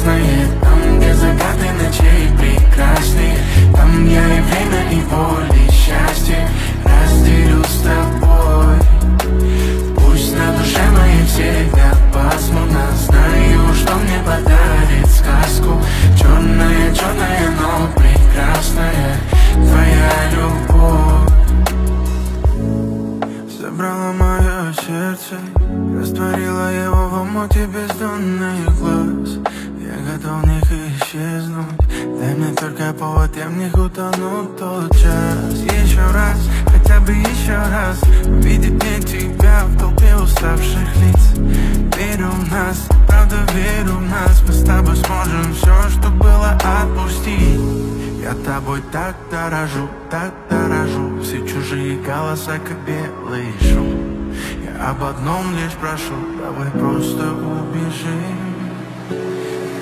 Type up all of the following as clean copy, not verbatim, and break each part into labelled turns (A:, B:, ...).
A: ясное, там, где закаты ночей прекрасные, там я и время, и боль, и счастье разделю с тобой. Пусть на душе моей всегда пасмурно, знаю, что мне подарит сказку. Черная, черная, но прекрасная твоя любовь. Забрала мое сердце, растворила его в омуте бездонных глаз. Я готов в них исчезнуть, дай мне только повод, я в них утону тотчас. Еще раз, хотя бы еще раз, увидеть мне тебя в толпе уставших лиц. Верю в нас, правда верю в нас, мы с тобой сможем все, что было, отпустить. Я тобой так дорожу, все чужие голоса, как белый шум. Я об одном лишь прошу, давай просто убежим.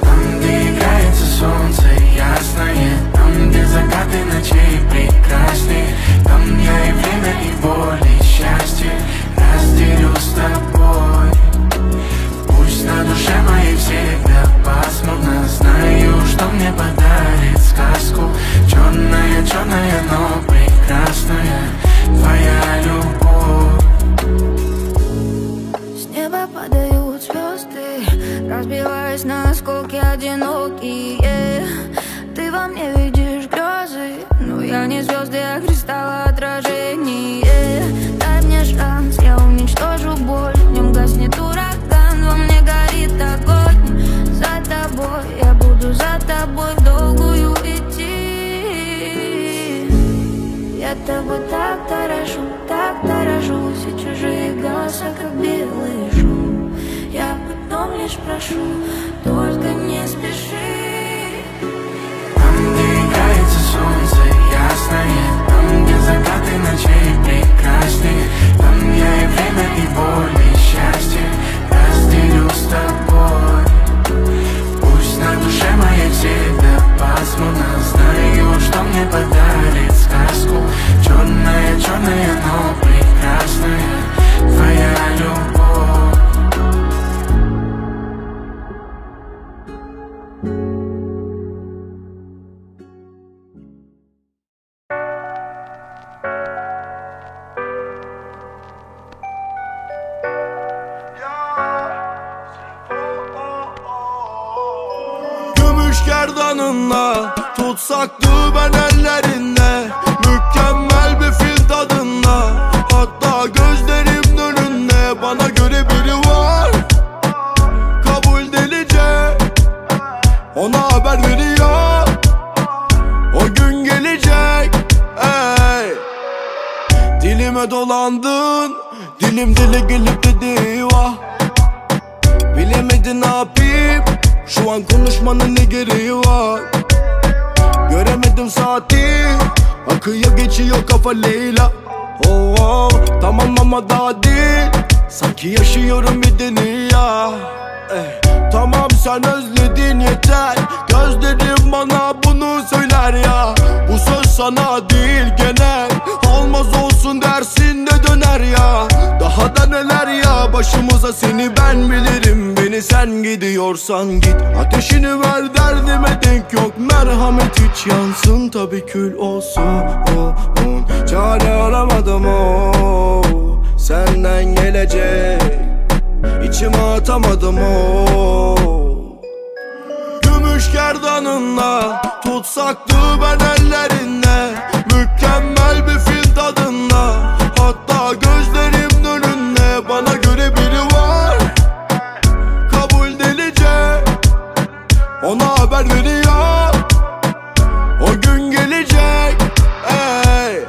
A: Там, где играется солнце ясное, там, где закаты ночей прекрасные, там я и время, и боль, и счастье разделю с тобой. Пусть на душе моей всегда пасмурно, знаю, что мне подарит сказку. Черная, черная, но прекрасная твоя любовь.
B: С неба падают звезды, разбиваясь на осколки одинокие. Ты во мне видишь грезы, но я не звезды, а кристалл отражение. Дай мне шанс, я уничтожу боль, в нем гаснет ураган, во мне горит огонь. За тобой, я буду за тобой в долгую идти. Я тобой так дорожу, все чужие голоса, как белый шум. Я потом лишь прошу, только не спеши.
A: Там, где играется солнце ясное, там, где закаты ночей прекрасные, там я и время, и боль, и счастье разделю с тобой. Пусть на душе моей всегда пасмурно, знаю, что мне подарит сказку. Черная, черная, но прекрасная твоя любовь.
C: Gerdanınla tutsaktı ben ellerinde, mükemmel bir fil tadında. Hatta gözlerimin önünde bana göre biri var, kabul delice, ona haber veriyor, o gün gelecek. Ey. Dilime dolandın, dilim dile gelip dedi vah. Bilemedin ne yapayım, şu an konuşmanın ne gereği var? Göremedim saati, akıyor geçiyor kafa Leyla. Oh, oh, tamam ama daha değil, sanki yaşıyorum bir dünya. Tamam sen özledin yeter, gözlerim bana bunu söyler ya. Bu söz sana değil genel, olmaz olsun dersin de döner ya. Daha da neler ya başımıza, seni ben bilirim, beni sen gidiyorsan git. Ateşini ver derdime denk yok, merhamet hiç yansın tabi kül olsun. Oh, oh. Çare aramadım oh, senden gelecek, İçime atamadım o. Gümüş gerdanınla tutsaktı ben ellerinde, mükemmel bir fil tadında. Hatta gözlerimin önünde bana göre biri var, kabul delice, ona haber veriyor, o gün gelecek. Ey.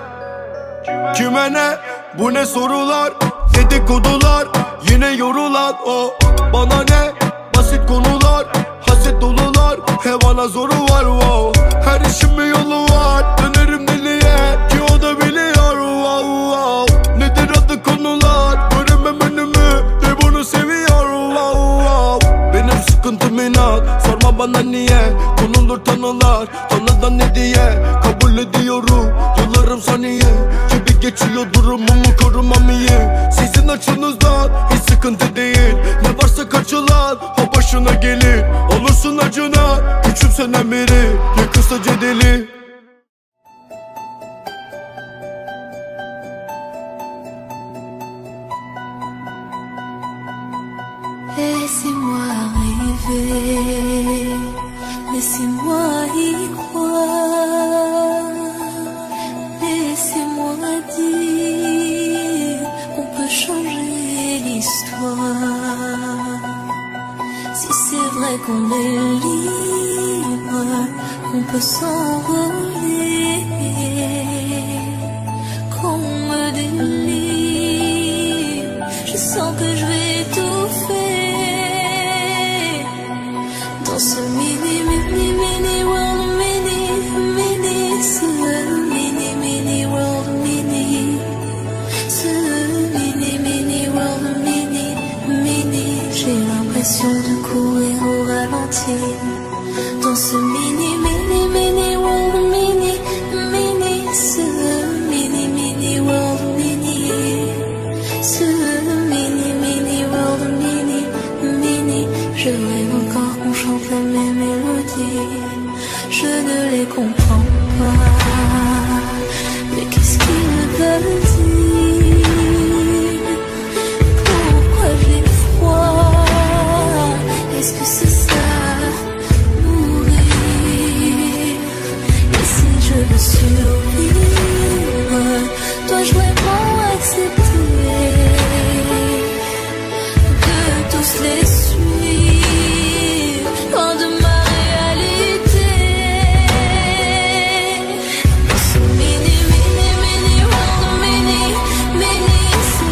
C: Kime ne, bu ne sorular, dedikodular, yine yorulan o. Bana ne, basit konular, haset dolular, hevana zoru var wow. Her işin bir yolu var, dönerim deliye ki o da biliyor wow, wow. Nedir adı konular, göremem önümü de bunu seviyor wow, wow. Benim sıkıntım inat, sorma bana niye, konulur tanılar, tanıdan ne diye. Kabul ediyorum, yıllarım saniye gibi geçiyor, durumumu korumam iyi. Sizin açınızdan hiç sıkıntı değil, ne varsa kaçılan o başım. Başına gelir, olursun acına. Küçümsenen biri, yıkılsa cedeli.
D: Laissez-moi rêver, laissez-moi y croire, laissez-moi dire qu'on peut changer l'histoire. Si c'est vrai qu'on est libre, qu'on peut s'envoler, qu'on me délivre, je sens que je vais étouffer. Dans ce mini, mini, mini world, mini, mini, ce mini, mini world, mini, ce mini, mini world, mini, mini. J'ai l'impression de courir au ralenti. Dans ce mini, mini, mini world, mini, mini, ce mini, mini world, mini, ce mini, mini world, mini, mini. Je rêve encore qu'on chante la même mélodie. Je ne les comprends pas, mais qu'est-ce qu'ils veulent dire? Pourquoi j'ai froid? Est-ce que c'est ça, mourir? Et si je veux survivre, dois-je vraiment accepter de tous les suivre, loin de ma réalité? Dans ce mini, mini, mini world, mini, mini, ce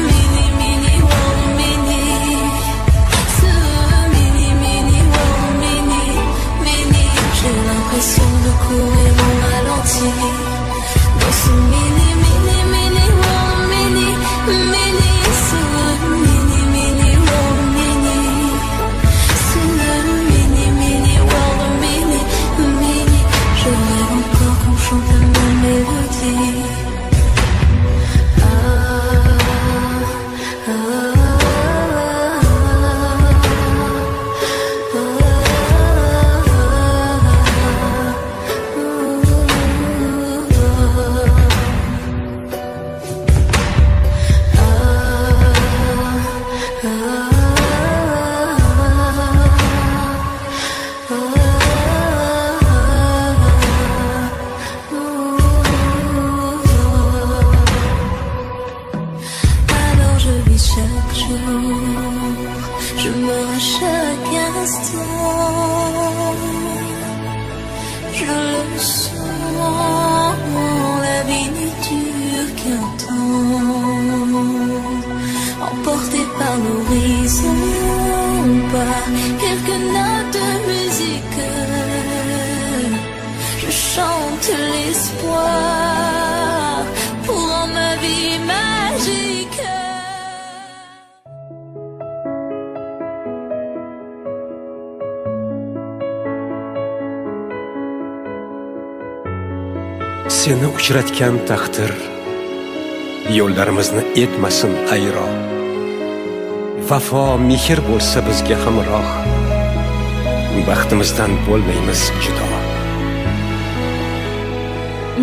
D: mini, mini world, mini, ce mini, mini world, mini, mini. J'ai l'impression de courir au ralenti. Dans ce mini, mini, mini world, mini, mini, ce mini, mini world, mini, ce mini, mini world, mini, mini. Je rêve encore qu'on chante la même mélodie. Ah, ah, Alors je vis chaque jour, je meurs à chaque instant. Je le sens, la vie ne dure qu'un temps. Emporté par l'horizon, par quelques notes de musique, je chante l'espoir pour rendre ma vie magique.
E: Seni uchratgan taqdir yo'llarimizni etmasin ayro. Vafo mehr bo'lsa bizga hamroh, baxtimizdan bo'lmaymiz judo.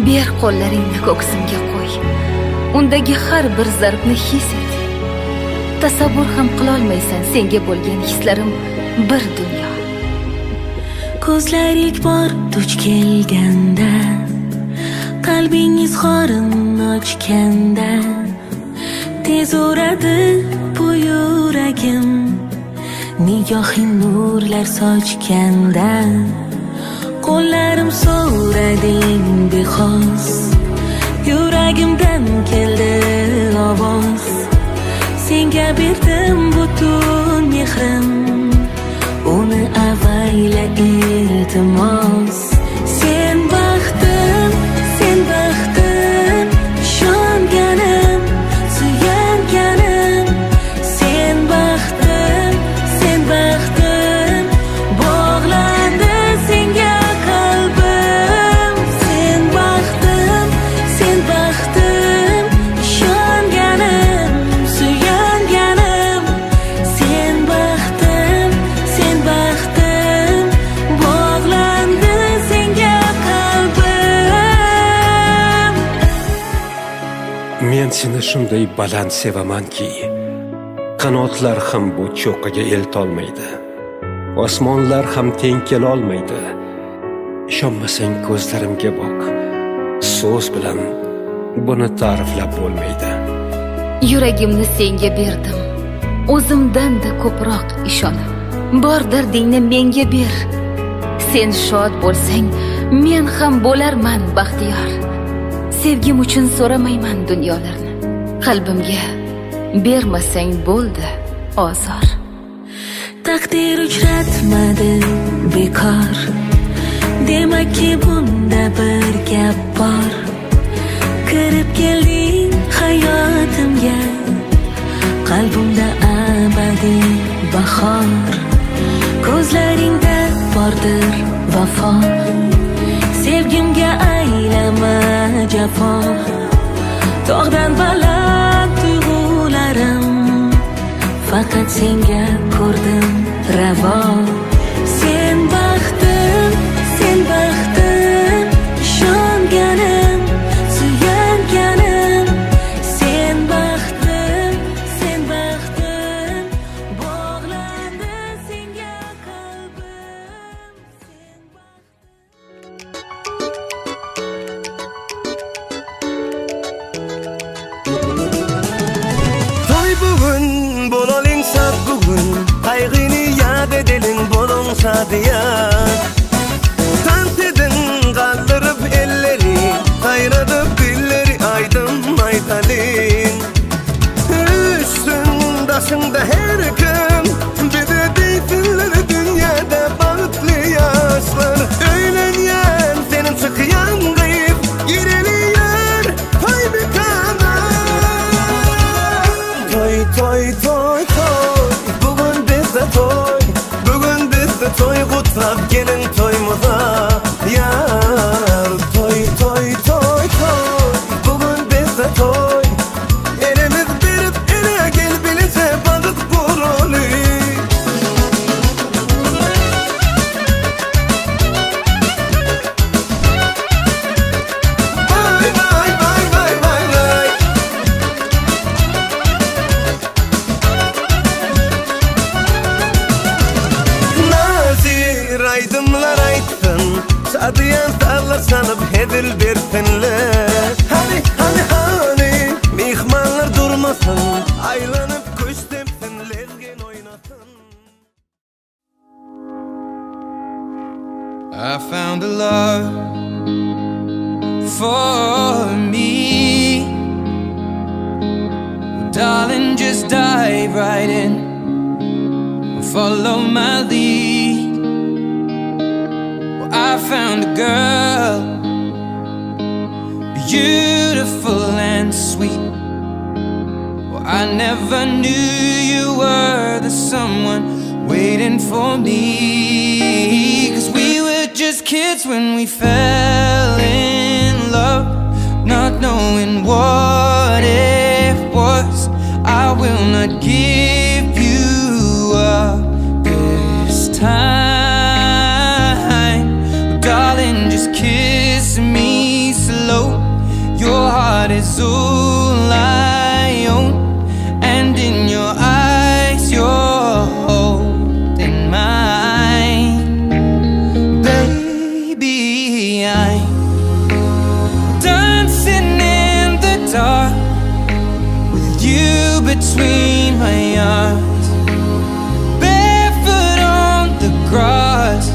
F: Ber qo'llaringni ko'ksimga qo'y, undagi har bir zarbni his et. Tasavvur ham qilolmaysan senga bo'lgan hislarim bir dunyo.
D: Ko'zlar ilk bor duch kelganda, qalbing izhorin ochganda, tez uradi bu yuragim nigohing nurlar sochganda. Qo'llarim so'rading bexos, yuragimdan keldi ovoz. Senga berdim butun mehrim, uni avayla iltimos. Sen baxtim, sen baxtim, ishonganim, suyanganim. Sen baxtim, sen baxtim, bog'landi senga qalbim. Sen baxtim, sen baxtim, ishonganim, suyanganim. Sen baxtim,
E: shunday baland sevamanki, qanotlar ham bu cho'qqiga eltolmaydi. Osmonlar ham teng kelolmaydi. Ishonmasang ko'zlarimga boq. So'z bilan buni ta'riflab bo'lmaydi.
F: Yuragimni senga berdim. O'zimdan-da ko'proq ishonib. Bor dardingni menga ber. Sen shod bo'lsang, men ham bo'larman baxtiyor. Sevgim uchun so'ramayman dunyolarni. Qalbimga bermasang bo'ldi ozor.
D: Taqdir uchratmadi bekor. Demakki bunda bir gap bor. Kirib kelding hayotimga, qalbimda abadiy bahor. Ko'zlaringda bordir vafo, sevgimga aylama jafo. Tog'dan baland tuyg'ularim, faqat senga ko'rdim ravo. Sen baxtim, sen baxtim, ishonganim, suyanganim. Sen baxtim, sen baxtim, bog'landi senga qalbim. Sen baxtim.
G: Toy bugun bo'laling shad bugun, qayg'ini yad edeling bo'ling shadiyat. Tant edin qaldırıp elleri, kayradıp dilleri aydım aytalin. Üstün daşında her kim, bize deysinler dünyada bahtlı yaşlar. Öylenyen senin çıkyan kıyıp gireliyor toy mekana. Toy toy toy toy, bugün bizde toy, bugün bizde toy kutlap gelin toyumuza. Yar toy toy toy toy, bugün bizde toy. Elimiz berip ele gel bilece balık kurulu. Vay vay vay vay vay vay. Nazir aydınlar aytın, şadiyan sağlar sanıp hedil bersinler. Hani hani hani mihmanlar durmasın, aylanıp kuş tepsin, lezgin oynasın.
A: I found a love for me. Well, darling, just dive right in and follow my lead. Well, I found a girl, beautiful and sweet. Well, I never knew you were the someone waiting for me. 'Cause we were just kids when we fell in love, not knowing what it was. I will not give you up this time. Well, darling, just kiss me slow. Your heart is all I own, and in your eyes you're holding mine. Baby, I'm dancing in the dark with you between my arms, barefoot on the grass,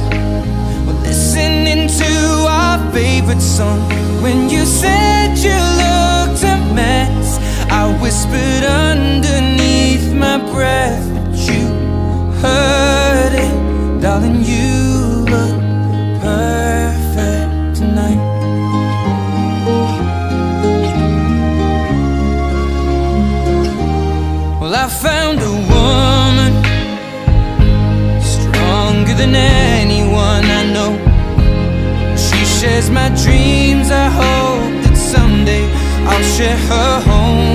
A: we're listening to our favorite song. When you said you looked a mess, I whispered underneath my breath, but you heard it. Darling, you look perfect tonight. Well, I found a woman stronger than anyone I know. She shares my dreams. I hope that someday I'll share her home.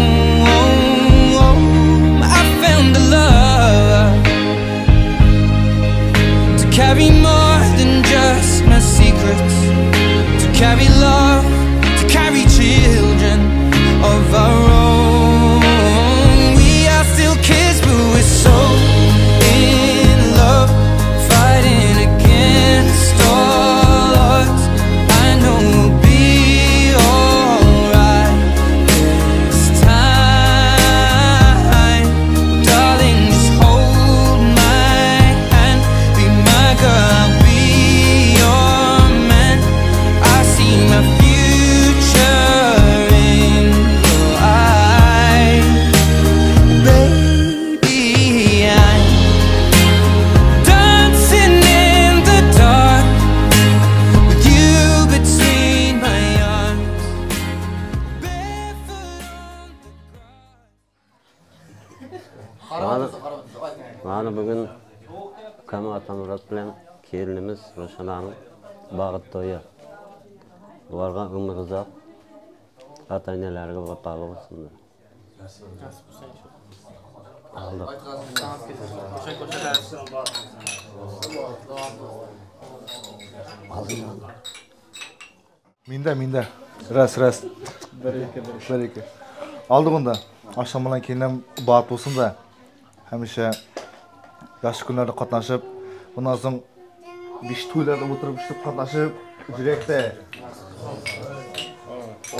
A: I found a love to carry more than just my secrets, to carry love, to carry children of our own.
H: Mana bugün ukam Atamurat bilan kelinimiz Ro'shananing baxt to'yi. Bularga umr uzoq, ota-onalarga vafoli bo'lsin. Aldık.
I: Minda. Ras. Bir iki. Aldık onda. Akşam bilan keyindən baxt olsun da həmişə yaxşı günlərdə qatnaşıb, bundan soň beş toylarda oturup içip qatnaşıb жүректе.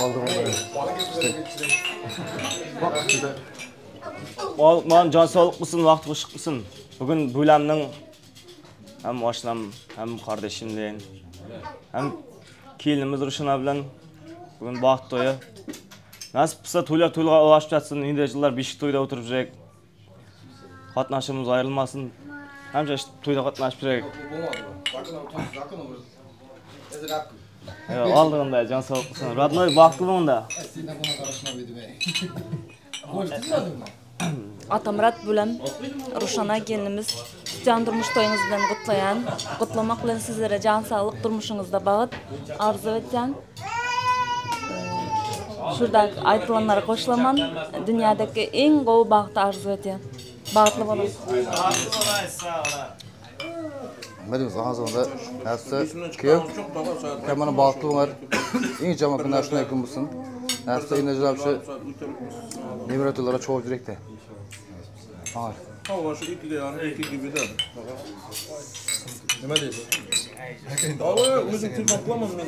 I: Aldık onda.
J: Man can sağlık mısın, vaqti ışık mısın? Bugün bulamның hem oshnam, hem kardeşim deyin, hem kelinimiz Rushana bilan bugün baxt to'yi. Nasip bo'lsa to'ylar to'yga ulashib yotsin, endi yillar beshik to'yda o'tirib yuraylik. Qatnashimiz ayrilmasin. Hamma to'yda qatnashib yuraylik. Oldingda jon sog'lik bo'lsin. Родной baxtli bo'ling-da.
K: Atamurat bilan Rushana kelinimiz can durmuş toyunuz bilan qutlayan, qutlamaq bilan sizlere can sağlık durmuşunuzda baxt arzu etsen. Şurada aytılanlara qo'shilaman, dünyadaki eng go'w baxtni arzu etsen. Baxtli bo'ling.
I: Medimiz ağzında hepsi kıyım. Hemen baxtli bo'lar. Eng jamoa kunlar shunday kun bo'lsin. Hepsi inajlar şu nevratlara çoğu yürekte. Ağır.
L: Ama şu iki yani iki gibi de.
I: Nima deysiz?
L: Abi o'zim telefon qilaman men.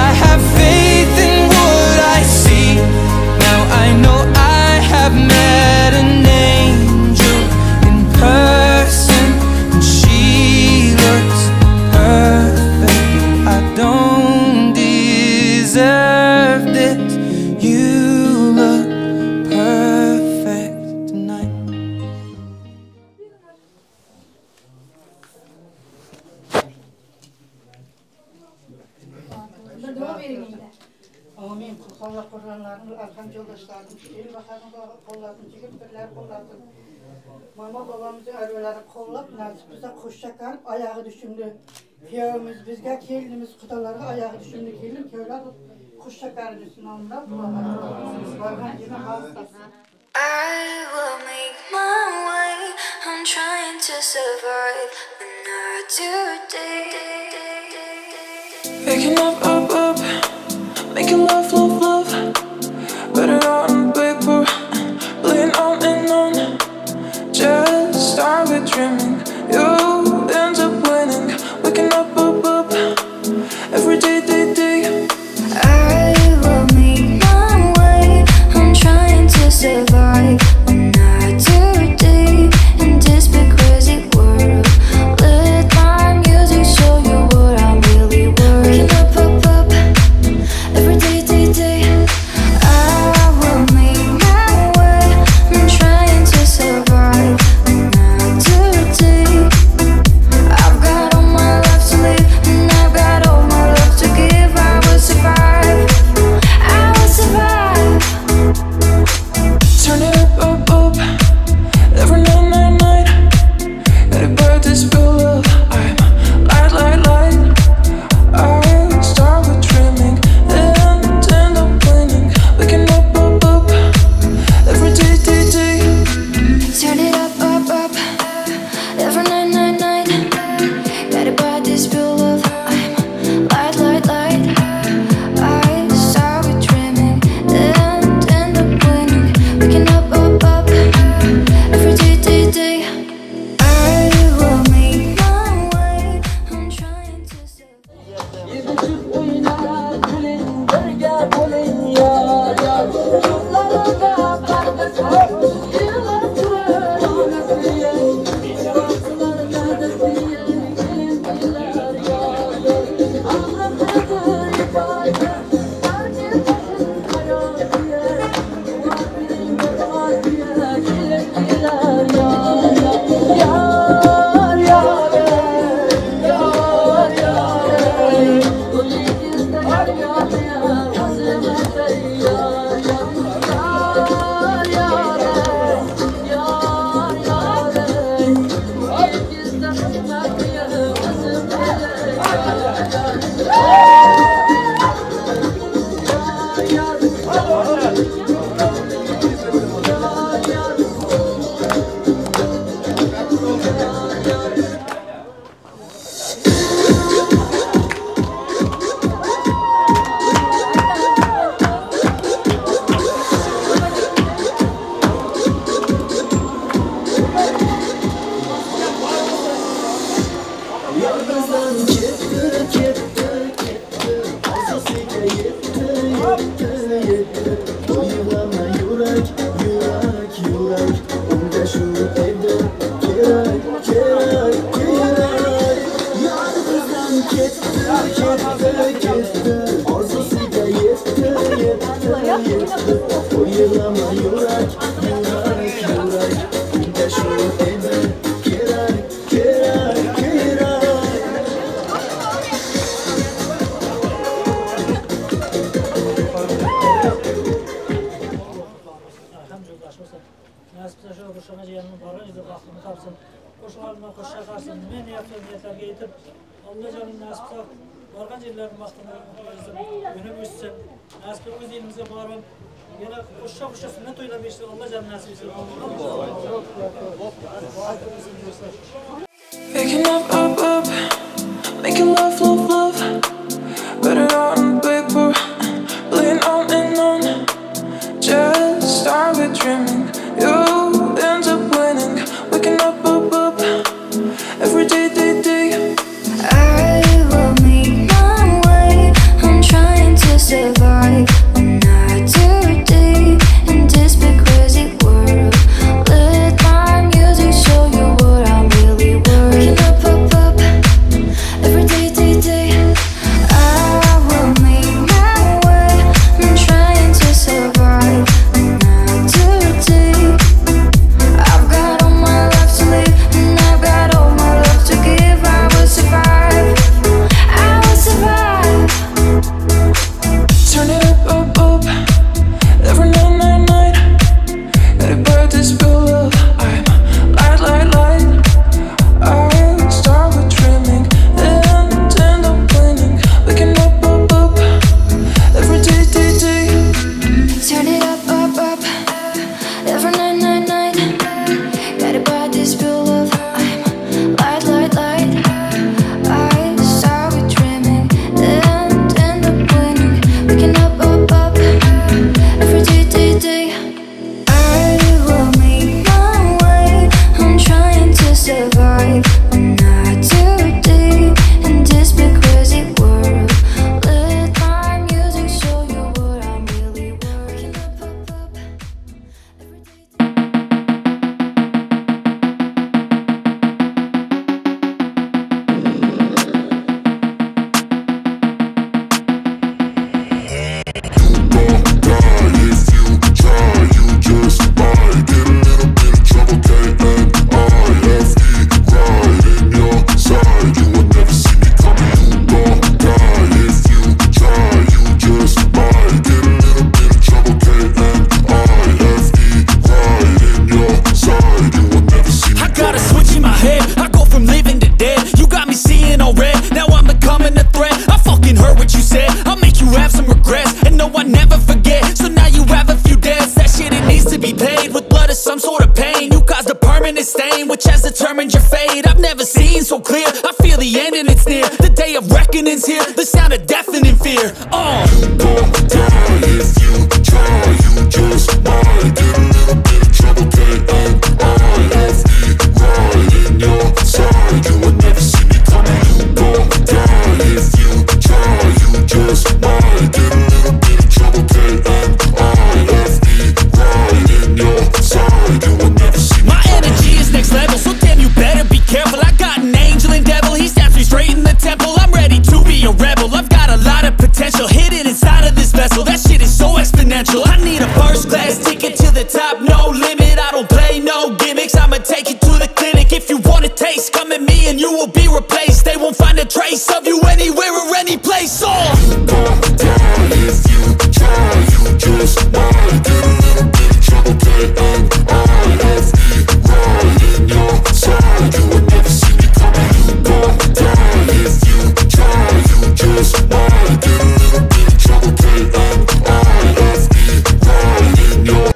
M: I have faith in what I see. Now I know I have met an angel in person, and she looks perfect. I don't deserve this. You look perfect tonight.
N: Amin. Allah Kur'anlarını, arham yoldaşlarını, el bakanı kollasın, çekip kollasın. Mama babamızı arvaları kollap, nasip bize koşacak ayağı düşümlü. Kıyavımız bizge, kelinimiz kudalara ayağı düşümlü kelin, köyler koşacak düşsün onlar.
D: I will make my way. I'm trying to survive another day.
M: Waking up, up, up, making love, love, love. Put it on paper, playing on and on. Just started dreaming, you end up winning. Waking up, up, up, every day, day, day.
D: I will make my way. I'm trying to survive another day in this big crazy world. Let my music show you what I'm really worth. Waking up, up, up, every day, day, day. I will make my way. I'm trying to survive another day. I've got all my life to live, and I've got all my love to give. I will survive. I will survive.
M: Turn it up, up, up, every night, night, night. Everybody this feel love. I'm light, light, light. I start with dreaming and end up winning. Waking up, up, up, every day, day, day.
D: Turn it up, up, up, every night, night, night. Guided by this pure love, I'm light, light, light. I start with dreaming and end up winning. Waking up, up, up, every day, day, day. I will make my way. I'm trying to survive.
M: Birga bo'ling yor yor. Yo'llarida parda
O: Borgan yerda baxtini topsin. Qo'shnilar bilan qo'sha qarsin. Nima niyat qilib niyatlarga yetib, Alloh jonim nasib qilsa, borgan yerlarini baxtini unib o'ssin. Nasib qilib o'z elimizga borib, yana qo'sha sunnat to'ylab berishni Alloh jonim nasib etsin.
M: Picking up, up, up, making love, love, love. Put it on paper, playing on and on. Just started dreaming, you end up winning. Waking up, up, up, every day, day, day.
D: I will make my way. I'm trying to survive another day in this big crazy world. Let my music show you what I'm really worth. Waking up, up, up, every day, day, day. I will make my way. I'm trying to survive another day. I've got all my life to live, and I've got all my love to give. I will survive. I will survive.
M: Turn it up, up, up, every night, night, night. Everybody spill love. I'm light, light, light. I start with dreaming, then end up winning. Waking up, up, up, every day, day, day.
D: Turn it up, up, up, every night, night, night. Got a body spill love. I'm light, light, light. I start with dreaming, then end up winning. Waking up, up, up, every day, day, day. I will make my way. I'm trying to survive another day in this big crazy world. Let my music show you what I'm really worth. Waking up, up, up, every day.
C: If you try, you just might get a little bit of trouble. K-N-I-F-E, right in your side. You will never see me coming. You gon' die if you try, you just might get a little bit of trouble. K-N-I-F-E, right in your side. You will never see me
P: I got a switch in my head. I go from living to dead. You got me seeing all red. Now I'm becoming a threat. I fucking heard what you said. I'll make you have some regrets. And no, I never forget. So now you have a few debts. That shit, it needs to be paid with blood or some sort of pain. You caused a permanent stain, which has determined your fate. I've never seen so clear. I feel the end and it's near. The day of reckoning's here. The sound of deafening fear.
C: You gon' die if you try, you just might get a little bit of trouble. K-N-I-F-E, right in your side. You will never see me coming. You gon' die if you try, you just might get a little bit of trouble. K-N-I-F-E, right in your side. You will never see me
P: My
C: coming.
P: energy is next level, so damn you better be careful. I got an angel and devil, he stabs me straight in the temple. I'm ready to be a rebel. I've got a lot of potential hidden inside of this vessel. That shit is so exponential. I need a first class ticket to the top, no limit. I don't play no gimmicks, I'ma take you to the clinic. If you want a taste, come at me and you will be replaced. They won't find a trace of you anywhere or any place. Oh.
C: You gon' die if you try, you just might get a little bit of trouble. K-N-I-F-E, right in your side. You will never see me coming. You gon' die if you try, you just might get a little bit of trouble. K-N-I-F-E, right in your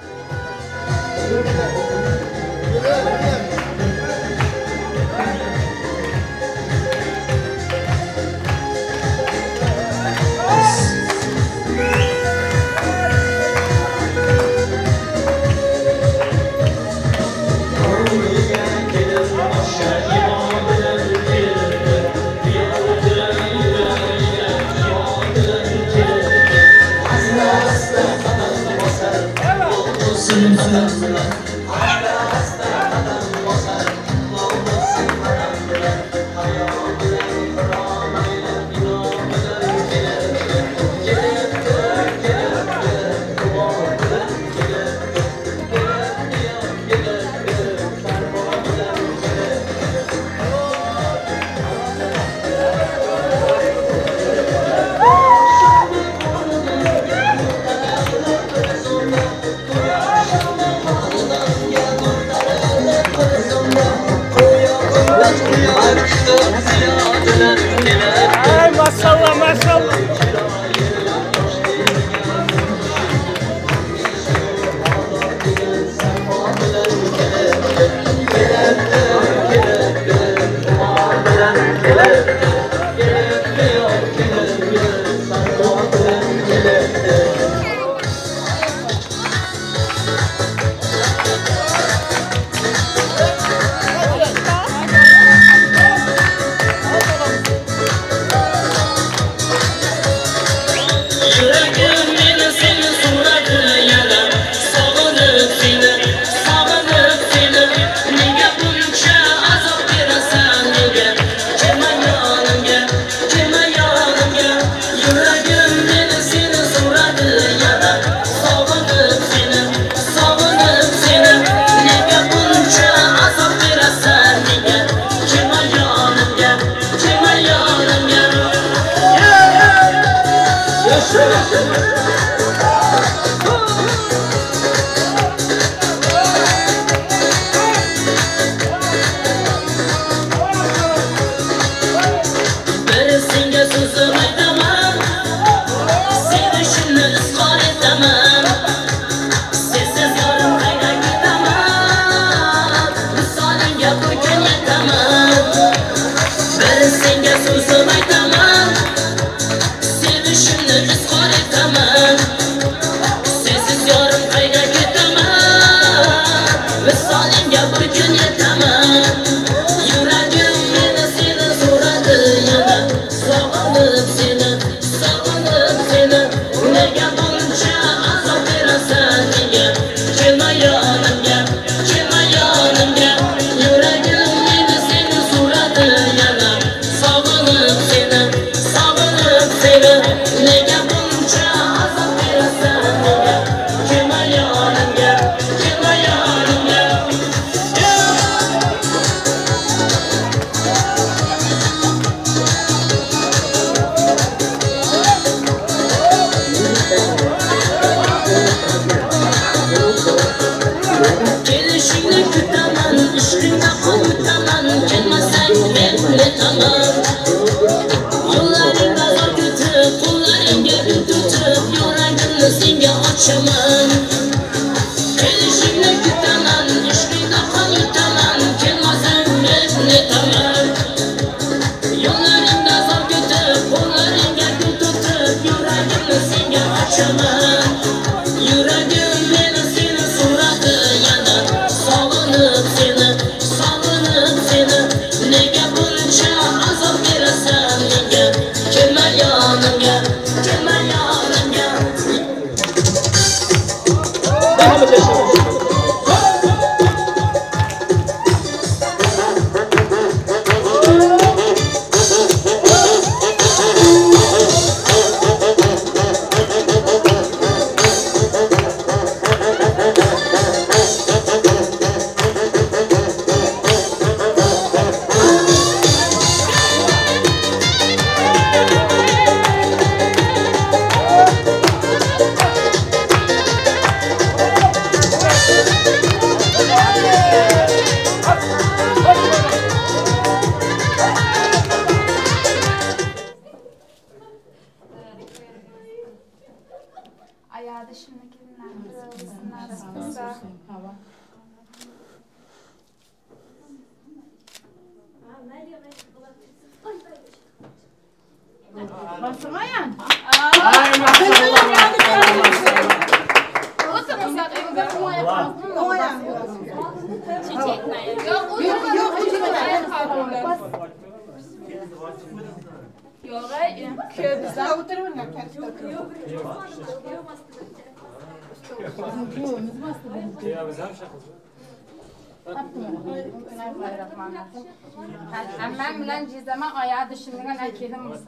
Q: Emmem bilen cizeme ayağı düşündüğün kelin mısın?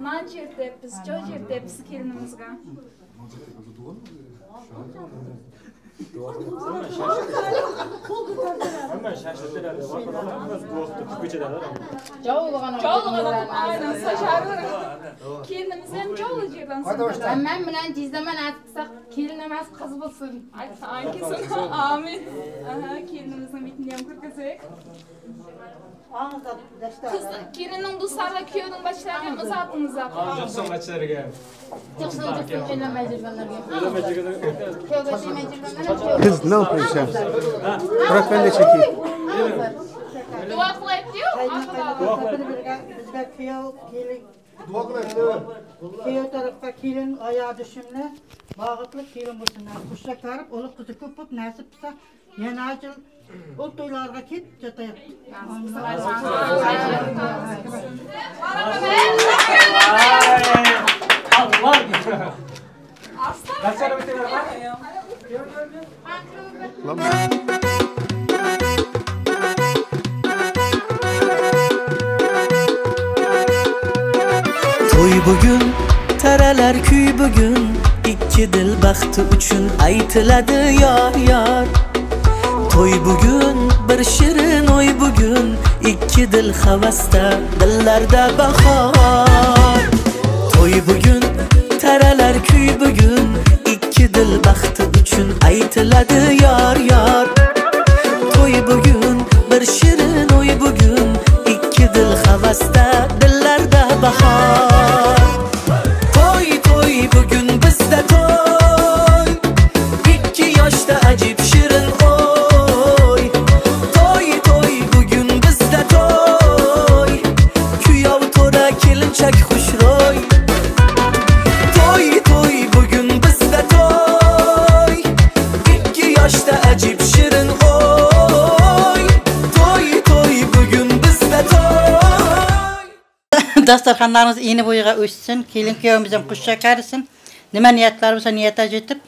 R: Nan jertepmiz, jo jertepmiz kelinimizga. Kelinimiz jovli jerdan.
Q: Emmem bilen cizeme aytsak kelin emas qiz bo'lsin.
R: Aytsin, amin. Kelinimizning betini ham ko'rgazaylik. Kız kelinning do'stlari kuyovning bachilariga ham uzatiniz.
S: Jiqsin bachilariga.
Q: Jiqsin, jiqsin uylanmay yurganlarga. Kuyovga tegmay yurganlar.
T: Kız ne yapıyorsun? Bırak ben de çekeyim.
R: Dua qilaydi-yu,
N: Bizga kuyov, kelin. Dua qilaydi. Kuyov tarafga kelin oyoq tushimli, bag'itli kelin bo'lsinlar. Qushlar tarib, o'g'il qizi ko'p bo'lib nasib qilsa, yana yil ul to'ylarga ketib jatayıq.
G: To'y bugun, taralar kuy bugun, ikki dil baxti uchun aytiladi yor yor. To'y bugun, bir shirin o'y bugun, ikki dil havasda, dillarda bahor. To'y bugun, taralar kuy bugun, ikki dil baxti uchun aytiladi yor yor. To'y bugun, bir shirin o'y bugun, ikki dil havasda, dillarda bahor. To'y to'y bugun bizda to'y, ikki yoshda ajib shirin o'y. To'y to'y bugun bizda to'y, kuyov to'ra kelinchak xushro'y. To'y to'y bugun bizda to'y, ikki yoshda ajib shirin o'y. To'y to'y bugun bizda to'y.
N: Dasturxonlarimiz eni bo'yiga o'ssin, kelin kuyovimiz ham qushcha qarisin. Nima niyatlari bo'lsa niyatga yetib,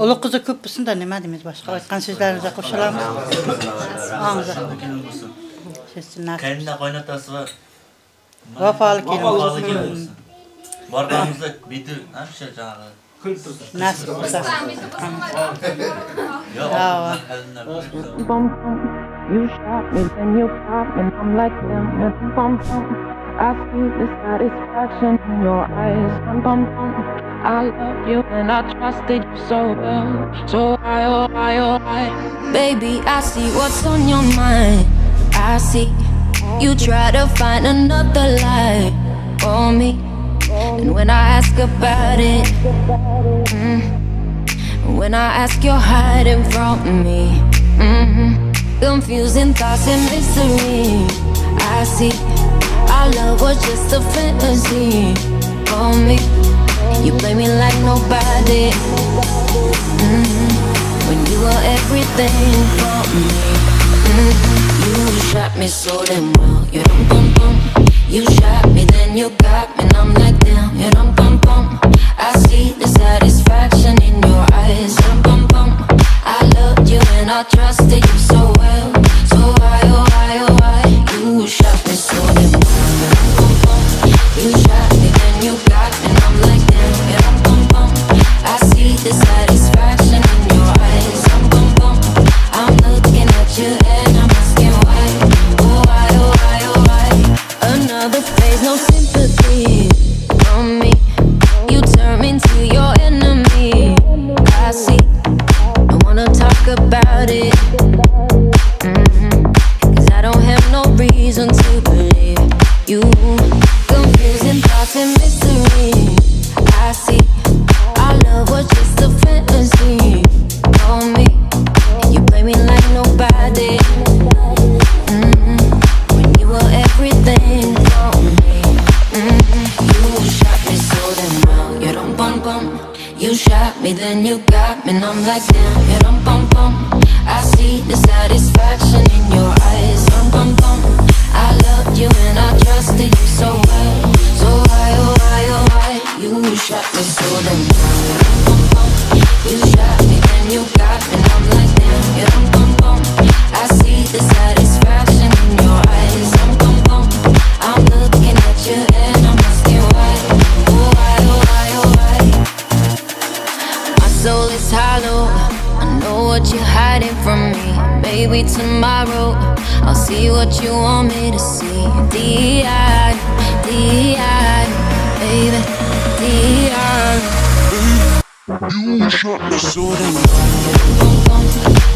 N: o'g'il qizi ko'p bo'lsin da nima deymiz boshqa aytgan so'zlarimizga qo'shilamiz.
U: Qaynona qaynotasi va
N: vafoli kelin
U: bo'lsin. Borganimizda beti hamisha janag'i kulib tursin.
N: Nasib bo'lsa.
M: You shot me, then you pop me, and I'm like damn, bum bum. I see the satisfaction in your eyes. Bum bum bum. I love you and I trusted you so well. So why, oh why, oh why?
D: Baby, I see what's on your mind. I see you try to find another lie for me. And when I ask about it, when I ask, you're hiding from me. Confusing thoughts and mystery. I see our love was just a fantasy for me. You play me like nobody. When you were everything for me. You shot me so damn well. You dum bum bum. You shot me, then you got me, and I'm like damn. You dum bum bum. I see the satisfaction in your eyes. Dum bum bum. I loved you and I trusted you so well. So why, oh why, oh why? You shot me so damn well. You dum bum bum. You shot me, then you got me, and I'm like damn. You dum bum bum. I see the satisfaction in your eyes. Dum bum bum. I'm looking at you and I'm asking why. Oh why, oh why, oh why? Another phase, no sympathy from me. You turn me into your enemy. I see. Don't wanna talk about it. Cause I don't have no reason to believe you. Confusing thoughts and mystery. I see. And I'm like, damn, yeah, dum bum bum. I see the satisfaction in your eyes. Dum bum bum. I loved you and I trusted you so well. So why, oh why, oh why, you shot me so damn. Dum bum bum. You shot me and you got me, and I'm like, damn, yeah, dum bum bum. I see the satisfaction in your eyes. Dum bum bum. I'm looking at you and I'm asking why, oh why, oh why, oh why. My soul is hollow, I know what you're hiding from me. Maybe tomorrow I'll see what you want me to see. D.I., D.I., baby, D.I.
C: You shot me so damn.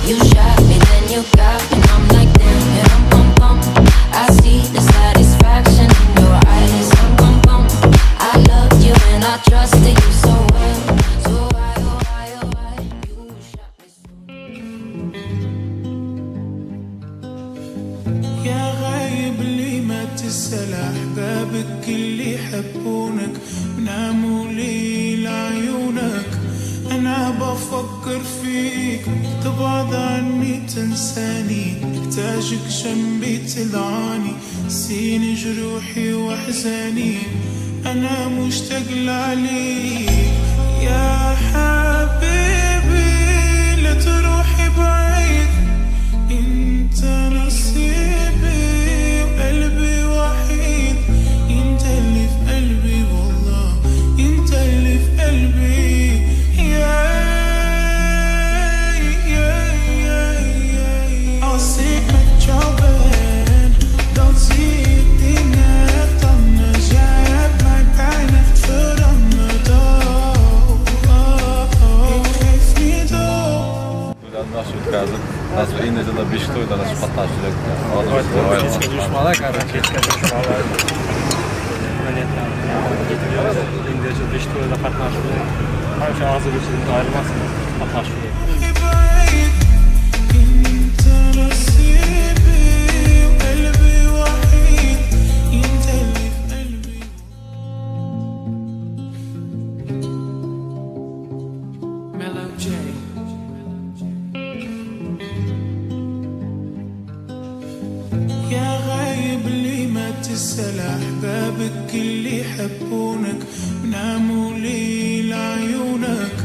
D: You shot me, then you got me, and I'm like, damn, yeah, dum bum bum. I see the satisfaction in your eyes. Dum bum bum. I loved you and I trusted you so well. So why, oh why, oh why, you shot me so.
A: يا غايب لي ما تسأل أحبابك اللي يحبونك بناموا ليل عيونك. أنا بفكر فيك تبعد عني تنساني، احتاجك جنبي تدعاني، سيني جروحي وأحزاني، أنا مشتاق لعليك. يا حبيبي لا تروحي بعيد، انت نصيبي وقلبي وحيد، انت اللي في قلبي والله، انت اللي في قلبي. Als ik met jou ben, dan zie ik dingen echt anders. Jij hebt mijn pijn echt veranderd. Oh, oh, oh. Ik geef niet op.
S: Nasıl o'tkazib, nasıl Indoneziyada 5 to'yda nasıl qatnashdik.
T: Kechga jo'shmalar, kechga jo'shmalar. Indoneziyada 5 to'yda qatnashdik. Hamisha og'zibirchilikdan ayirmasin, qatnashdik.
A: يا غايب لي ما تسأل أحبابك اللي يحبونك بناموا ليل عيونك.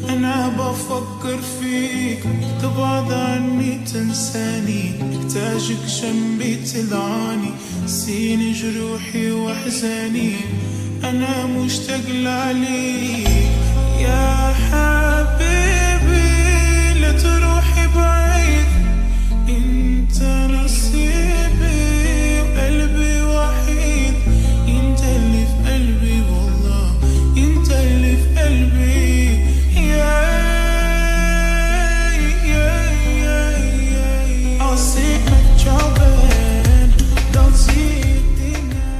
A: أنا بفكر فيك تبعد عني تنساني، احتاجك جنبي تدعاني، سيني جروحي وأحزاني، أنا مشتاق لعليك. يا حبيبي لا تروحي بعيد، انت نصيبي وقلبي وحيد، انت اللي في قلبي والله، انت اللي في قلبي. يا يا يا يا als ik met jou ben, dan zie ik dingen.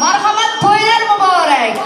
V: Marhamat, to'ylar muborak.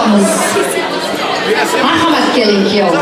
V: olmoqchimiz. Marhamat, keling kuyov.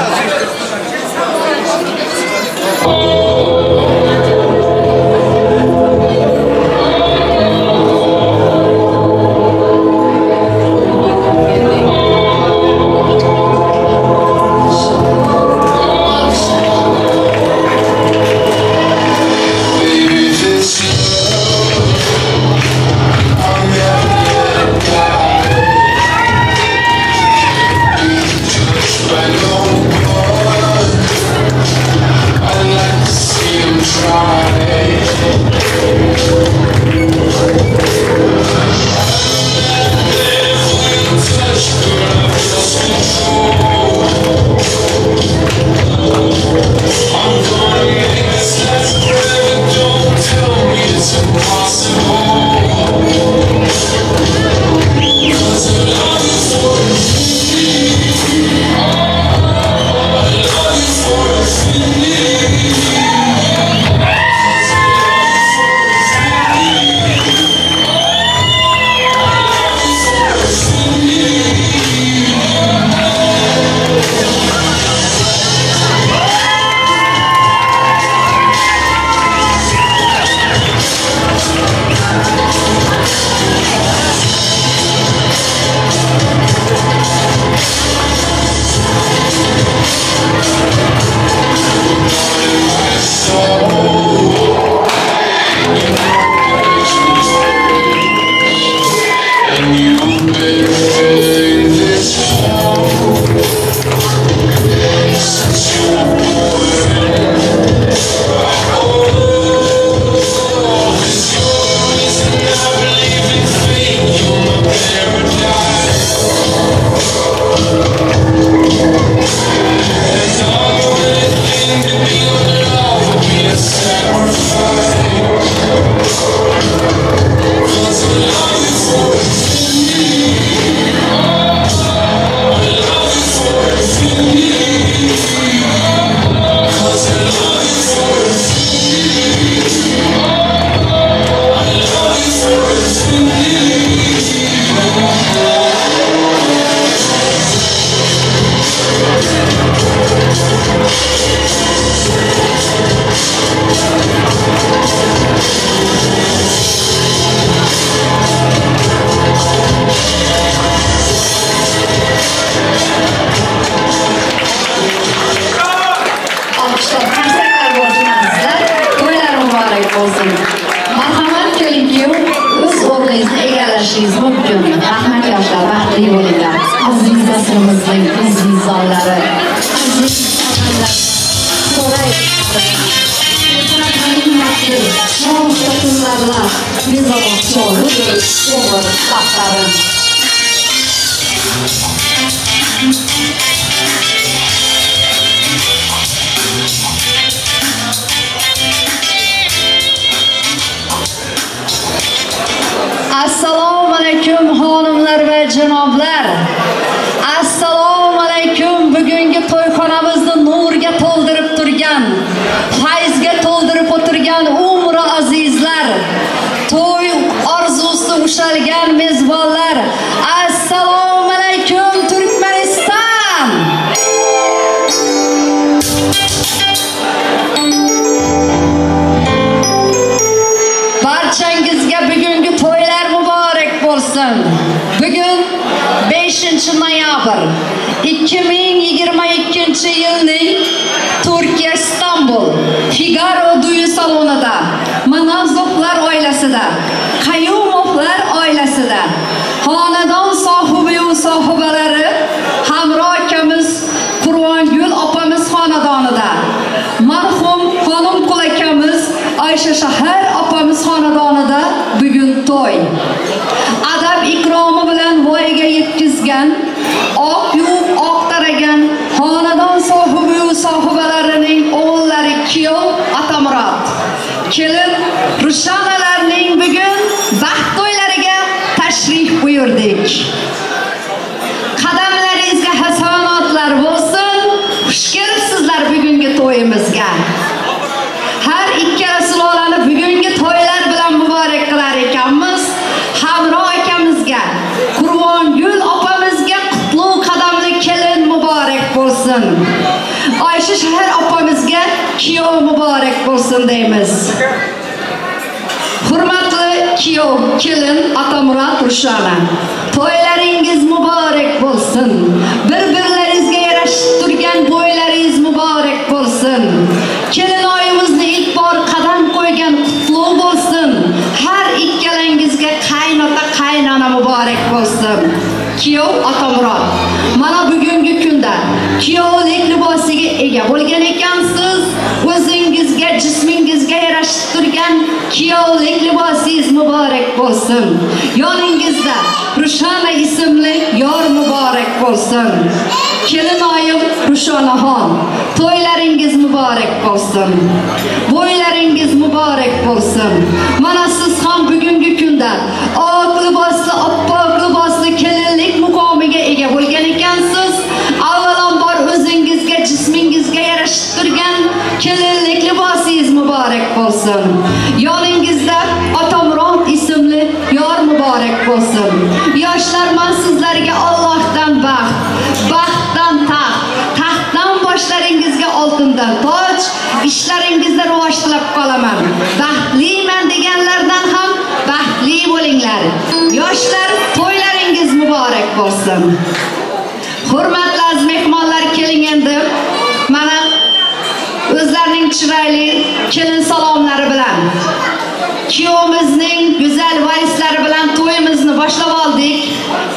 V: Assalomu alaykum xonimlar va janoblar. Assalomu alaykum bugungi to'yxonamizni nurga to'ldirib turgan, fayzga to'ldirib o'tirgan umri azizlar, to'y orzusi ushalgan mezbonlar. Assalomu alaykum Turkmaniston. Barchangizga bugungi to'ylar muborak bo'lsin. Bugun 5 noyabr 2022-yilning Turkiya Istanbul Figaro düğün salonida Manazovlar oilasida, Qayumovlar oilasida xonadon sohibi sohibalari Hamro akamiz Qurbongul opamiz xonadonida, marhum Xonimqul akamiz Oysha Shahar opamiz xonadonida bugun to'y. Adab ikromi bilan voyaga yetkazgan, oq yuvib oq taragan xonadon sohibi sohibalarining o'g'illari kuyov Atamurod, kelin Rushanalarning bugun baxt to'ylariga tashrif buyurdik. bo'lsin. Oysha Shahar opamizga kuyov muborak bo'lsin deymiz. Hurmatli kuyov, kelin Atamurod Rushana, to'ylaringiz muborak bo'lsin. Bir-birlaringizga yarashib turgan bo'ylaringiz muborak bo'lsin. Kelinoyimizni ilk bor qadam qo'ygan qutlug' bo'lsin. Har ikkalangizga qaynota qaynona muborak bo'lsin. Kuyov Atamurod, mana bugungi kunda kuyovlik libosiga ega bo'lgan ekansiz, o'zingizga, jismingizga yarashib turgan kuyovlik libosingiz muborak bo'lsin. Yoningizda Rushana ismli yor muborak bo'lsin. Kelinoyim Rushonaxon, to'ylaringiz muborak bo'lsin. Bo'ylaringiz muborak bo'lsin. Mana siz ham bugungi kunda oq libosli, oppoq libosli kelinlik muqomiga ega bo'lgan ekansiz. Avvalambor o'zingizga, jismingizga yarashib turgan kelinlik libosingiz muborak bo'lsin. Yoningizda Atamurod ismli yor muborak bo'lsin. Yoshlar, men sizlarga Allohdan baxt, baxtdan taxt, taxtdan boshlaringizga oltindan toj, ishlaringizda rivoj tilab qolaman. Baxtliman deganlardan ham baxtli bo'linglar. Yoshlar, to'ylaringiz muborak bo'lsin. Hurmatli aziz mehmonlar, keling endi mana o'zlarining chiroyli kelin salomlari bilan, kuyovimizning go'zal varislari bilan to'yimizni boshlab oldik.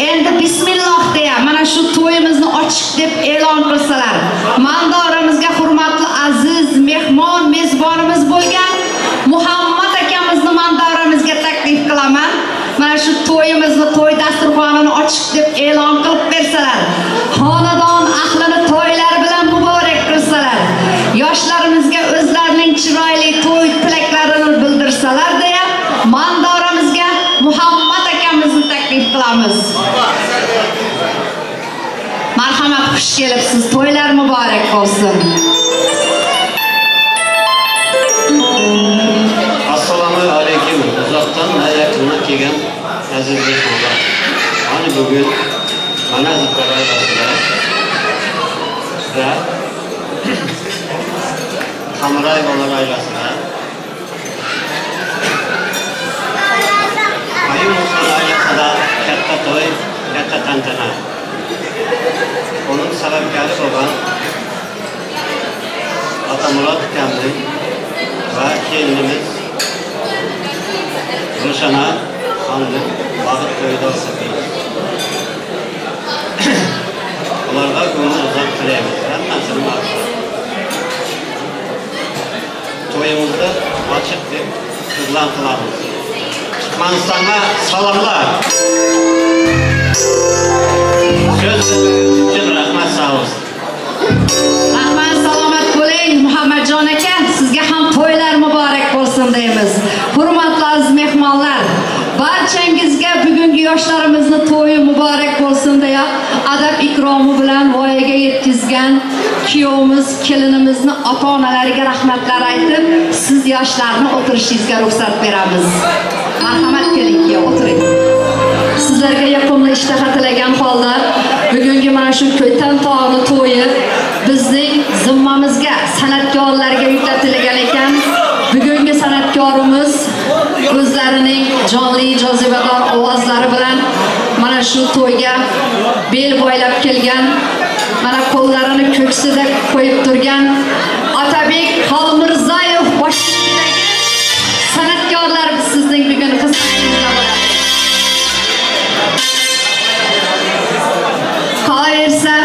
V: Endi bismillah deya mana shu to'yimizni ochiq deb e'lon qilsalar, mandoramizga hurmatli aziz mehmon mezbonimiz bo'lgan Muhammad akamizni mandoramizga taklif qilaman. Mana shu to'yimizni, to'y dasturxonini ochiq deb e'lon qilib bersalar, xonadon ahlini to'ylari bilan muborak qilsalar, yoshlarimizga o'zlarining chiroyli to'y tilaklarini bildirsalar deya mandoramizga Muhammad akamizni taklif qilamiz. Marhamat, xush kelibsiz. To'ylar muborak bo'lsin.
H: Assalomu alaykum. Uzaktan ve yakından kelgan aziz mehmonlar. Mana bugun Manazovlar oilasida va Hamrayevalar oilasida, Qayumovlar oilasida katta to'y, katta tantana. Onun sababkori bo'lgan Atamurod akamning va kelinimiz Rushana xonimning baxt to'yida o'tkazamiz. Ularga umr uzoq tilaymiz. Hammasini ma'qul. To'yimizni ochiq deb e'lon qilamiz. Turkmanistonga salomlar. So'z uchun rahmat, sog' bo'lsin.
V: Rahmat, salomat bo'ling Muhammadjon aka. Sizga ham to'ylar muborak bo'lsin deymiz. Hurmatli aziz mehmonlar, barchangizga bugungi yoshlarimizni to'yi muborak bo'lsin deya adab ikromi bilan voyaga yetkazgan kuyovimiz, kelinimizni ota-onalariga rahmatlar aytib, siz yoshlarni o'tirishingizga ruxsat beramiz. Marhamat, keling kuyov, o'tiring. Sizlarga yoqimli ishtaha tilagan holda bugungi mana shu Ko'ytan tog'ni to'yi bizning zimmamizga, san'atkorlarga yuklatilgan ekan. Bugungi san'atkorimiz o'zlarining jonli, jozibador ovozlari bilan mana shu to'yga bel boylab kelgan, mana qo'llarini ko'ksida qo'yib turgan Otabek Xolmirzayev boshchiligidagi san'atkorlar sizning bugun xizmatingizda bo'ladi. Qolaversa,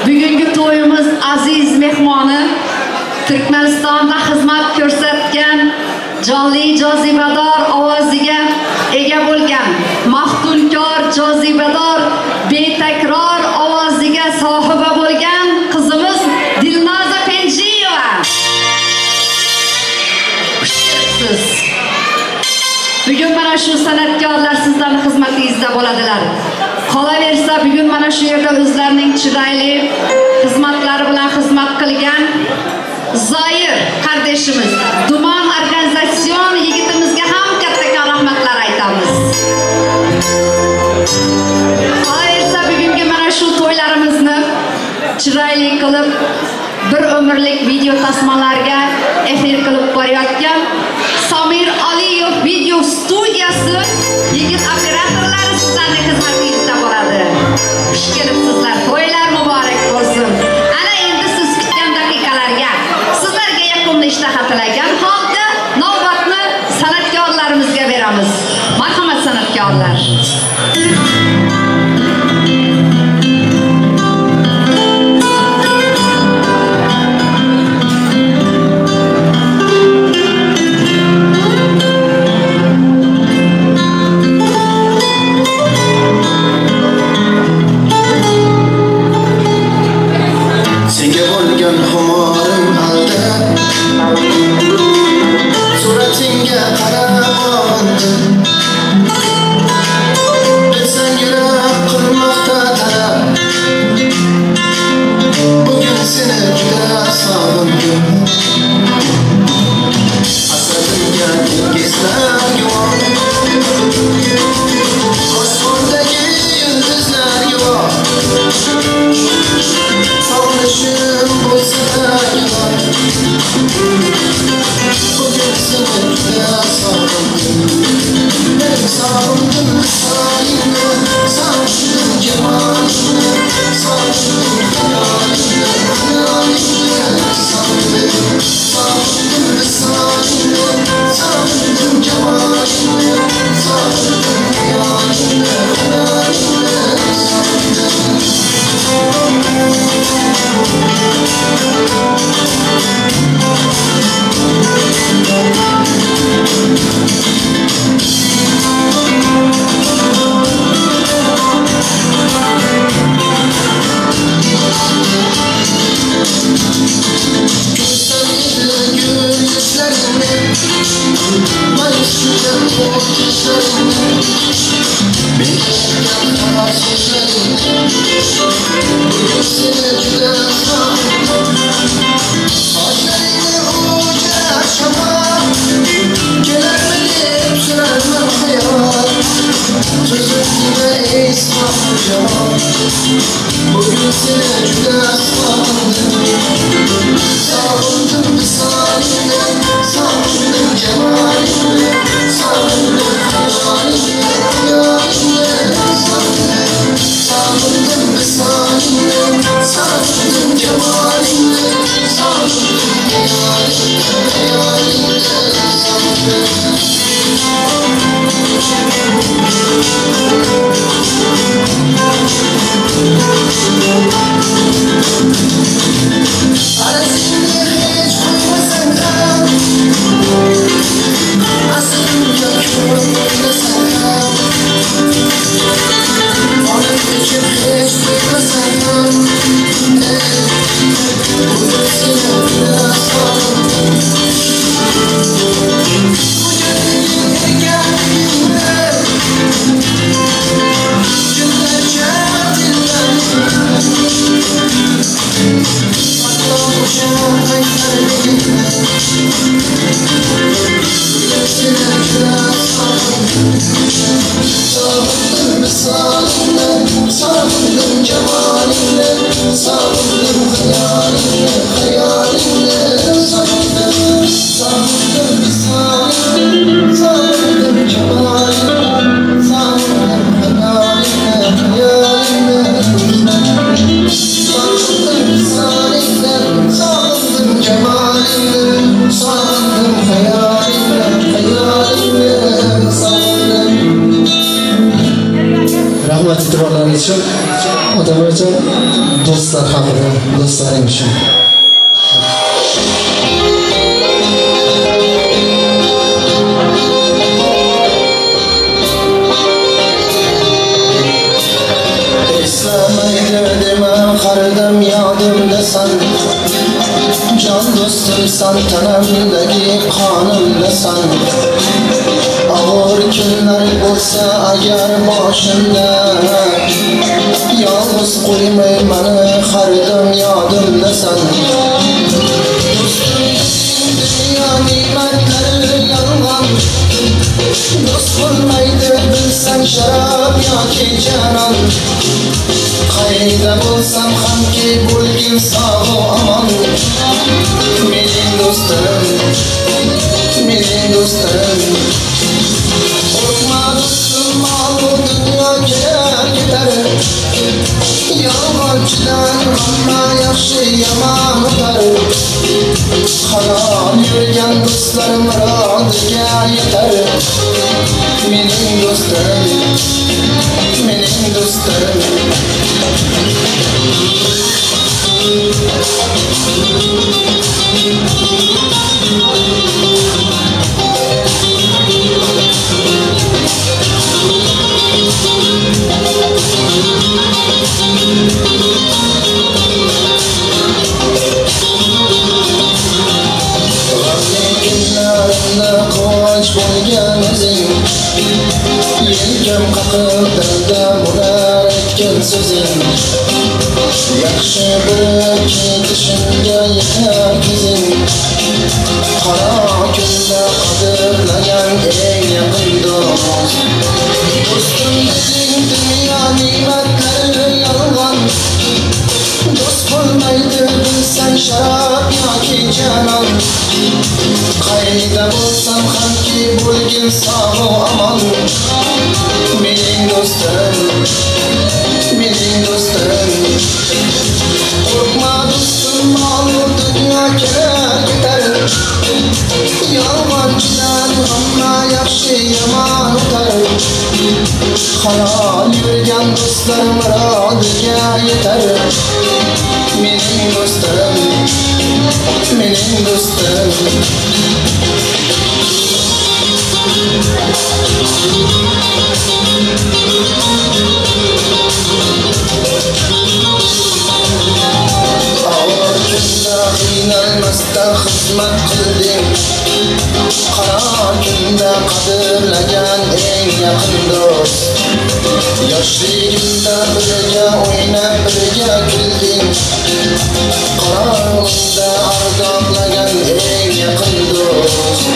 V: bugungi to'yimiz aziz mehmoni Turkmanistonda xizmat ko'rsatgan, jonli, jozibador ovoziga ega bo'lgan, maftunkor, jozibador, betakror ovoziga sohiba bo'lgan qizimiz Dilnoza Penjiyeva. Xush kelibsiz. Bugun mana shu san'atkorlar sizlarning xizmatingizda bo'ladilar. Qolaversa, bugun mana shu yerda o'zlarining chiroyli xizmatlari bilan xizmat qilgan Zoir qardeşimiz, Duman organizasyon yigitimizga ham kattakon rahmatlar aytamiz. Qolaversa, bugungi mana shu to'ylarimizni chiroyli qilib, tasmalarga efir qilib borayotgan Samir Aliyev video studiyasi yigit operatorlari sizlarning xizmatingizda bo'ladi. Xush kelibsizlar, to'ylar muborak bo'lsin. Ana endi siz kutgan daqiqalarga sizlarga yakunli ishtaha tilagan holda navbatni san'atkorlarimizga beramiz. Marhamat san'atkorlar.
B: Rahmat e'tiborlaringiz uchun, odamlar uchun, do'stlar haqida, do'stlaring uchun.
E: Eslamaydi dema har dam yodimdasan, jon do'stimsan, tanamdagi qonimdasan. Og'ir kunlar bo'lsa agar boshimda, yolg'iz qo'ymay mani har dam yodimdasan. Do'stim dunyo ne'matlari yolg'on, do'st bo'lmaydi bilsang sharob yoki janon. Qayda bo'lsam hamki bo'lgin sog' omon. Mening do'stim, mening do'stim. Qo'rqma do'stim, mol dunyo kelar ketar. Yolg'onchidan hamma yaxshi yomon o'tar. Halol yurgan do'stlar murodiga yetar. Mening do'stim, mening do'stim. G'amli kunlarimda quvonch bo'lgan o'zing, yelkam qaqib dalda bo'lar aytgan so'zing. Yaxshi bir ketishimga yetar ko'zing. Qora kunda qadrlagan eng yaqin do'st. Do'stim deding dunyo ne'matlari yolg'on. Do'st bo'lmaydi bilsang sharob yoki janon. Qayda bo'lsam hamki bo'lgin sog' omon. Mening do'stim, mening do'stim. Qo'rqma do'stim, mol dunyo kelar ketar. Yolg'onchidan hamma yaxshi yomon o'tar. Halol yurgan do'stlar murodiga yetar. Mening do'stim, mening do'stim. Og'ir kunda qiynalmasdan xizmat qilding. Qora kunda qadrlagan eng yaqin do'st. Yoshligimda birga o'ynab birga kulding. Qorong'uda ardoqlagan eng yaqin do'st.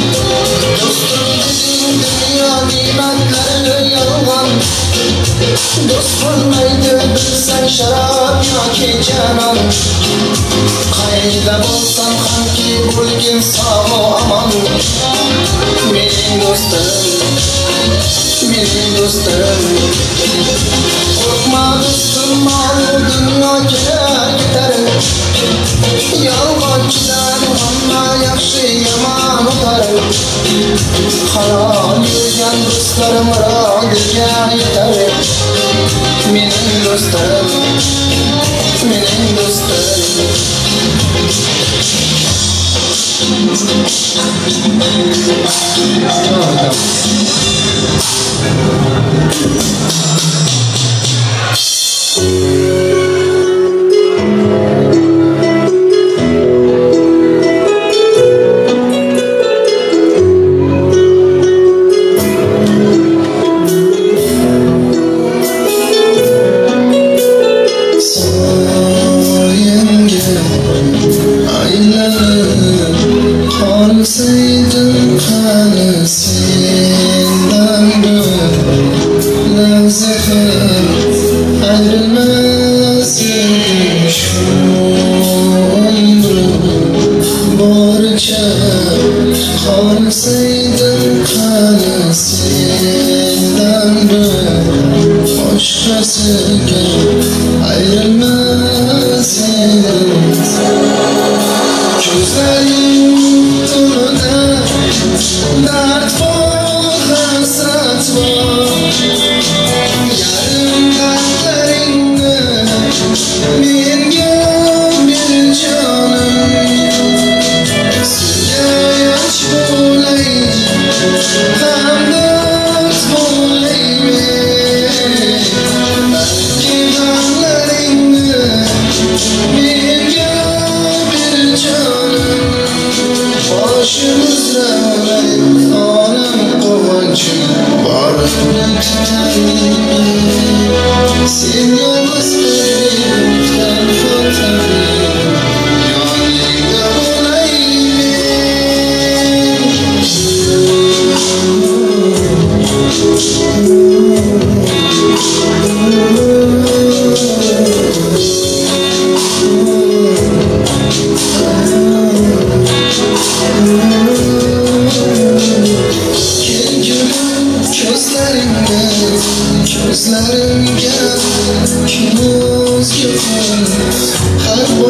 E: Do'stim deding dunyo ne'matlari yolg'on. Do'st bo'lmaydi bilsang sharob yoki janon. Qayda bo'lsam hamki bo'lgin sog' omon. Mening do'stim, mening do'stim. Qo'rqma do'stim, mol dunyo kelar ketar. Yolg'onchidan hamma yaxshi yomon o'tar. Halol yurgan do'stlar murodiga yetar. Mening do'stim, mening do'stim. Sendan bir lahza ham ayrilmas.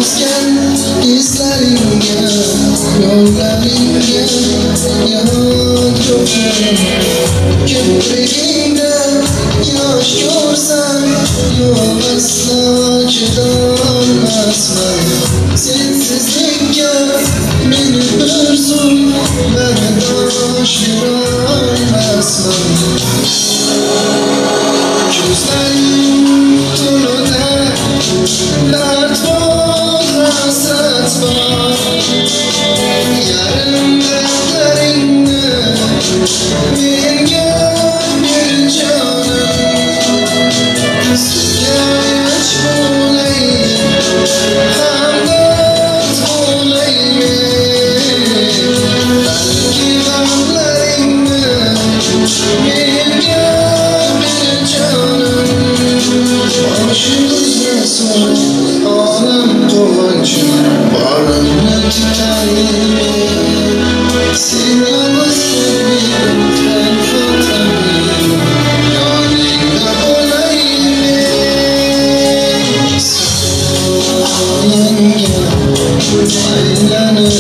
E: O'sgan izlaringga, yo'llaringga yod yo'qman. Kiprigingda yosh ko'rsam, yo'q aslo chidolmasman. Sensizlikka meni bir zum bardosh berolmasman. Ko'zlaring to'lida dard bor, hasrat bor. Yarim dardlaringni menga ber jonim. Suyanch bo'lay, hamdard bo'lay men. Balki g'amlaringni menga ber jonim. Boshim uzra solib olam quvonchi borimni tutay men. Sen yolg'iz tabibim, tanho tabibim, yoningda bo'lay men. Soyangga aylanib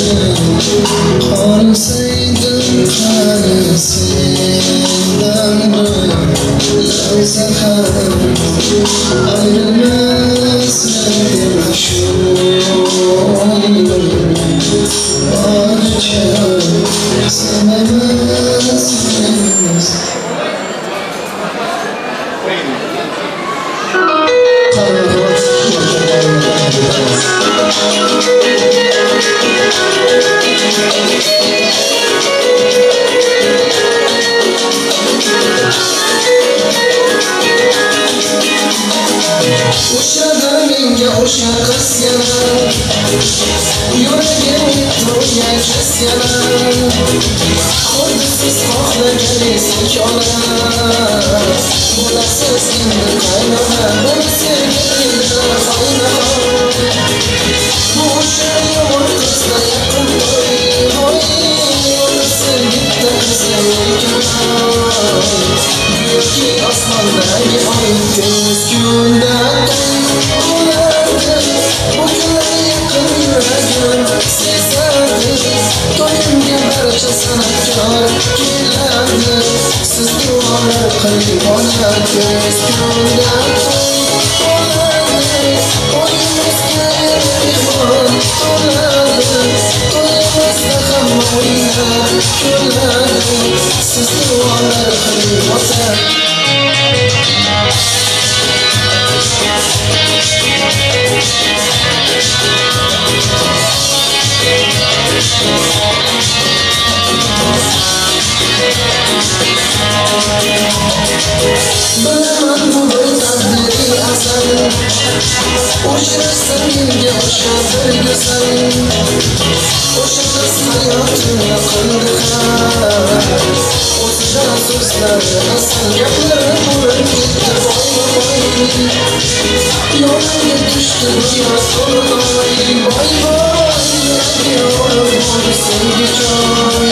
E: qolsaydim qani sendan bir lahza ham ayrilmasdim shu umr boricha sevmas. O'shada menga o'sha qiz yana, yuragim to'ygan qiz yana. Xuddi siz xohlagan eski ona, bo'lasiz endi qaynona, bir sevgili qaynona. Bu o'sha yomon qizda yaqin to'y, voy, onasi bitta qizi erkinoy. Go'yoki osmondagi oy tez kunda to'y bo'lardi. Bu kunlar yaqin yuragim sezardi. To'yimga barcha san'atkor keladi. Siz duolar qiling ona, tez kunda to'y bo'lardi. O'yimizga mehmon to'ladi. To'yimizda hamma o'ynar kuladi. Siz duolar qiling ota. Bilaman bu bir taqdiriy asar, uchrashsa menga o'sha bir go'zal. O'sha qiz hayotimni qildi har, o'zidan so'zlari asal, gaplari bo'lib ketdi voy voy. Yo'limga tushdi dunyo to'lg'oy, voy voy, yuragim olib bo'ldi sevgi joy.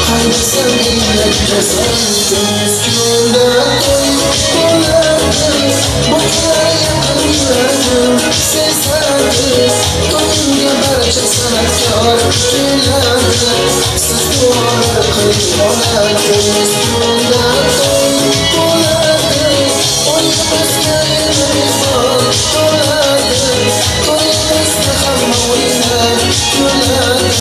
E: Qaydasam endi go'zal, tez kunda to'y bo'lardi. Bu kunlar yaqin yuragim sezardi. To'yimga barcha san'atkor keladi. Siz duolar qiling ona, tez kunda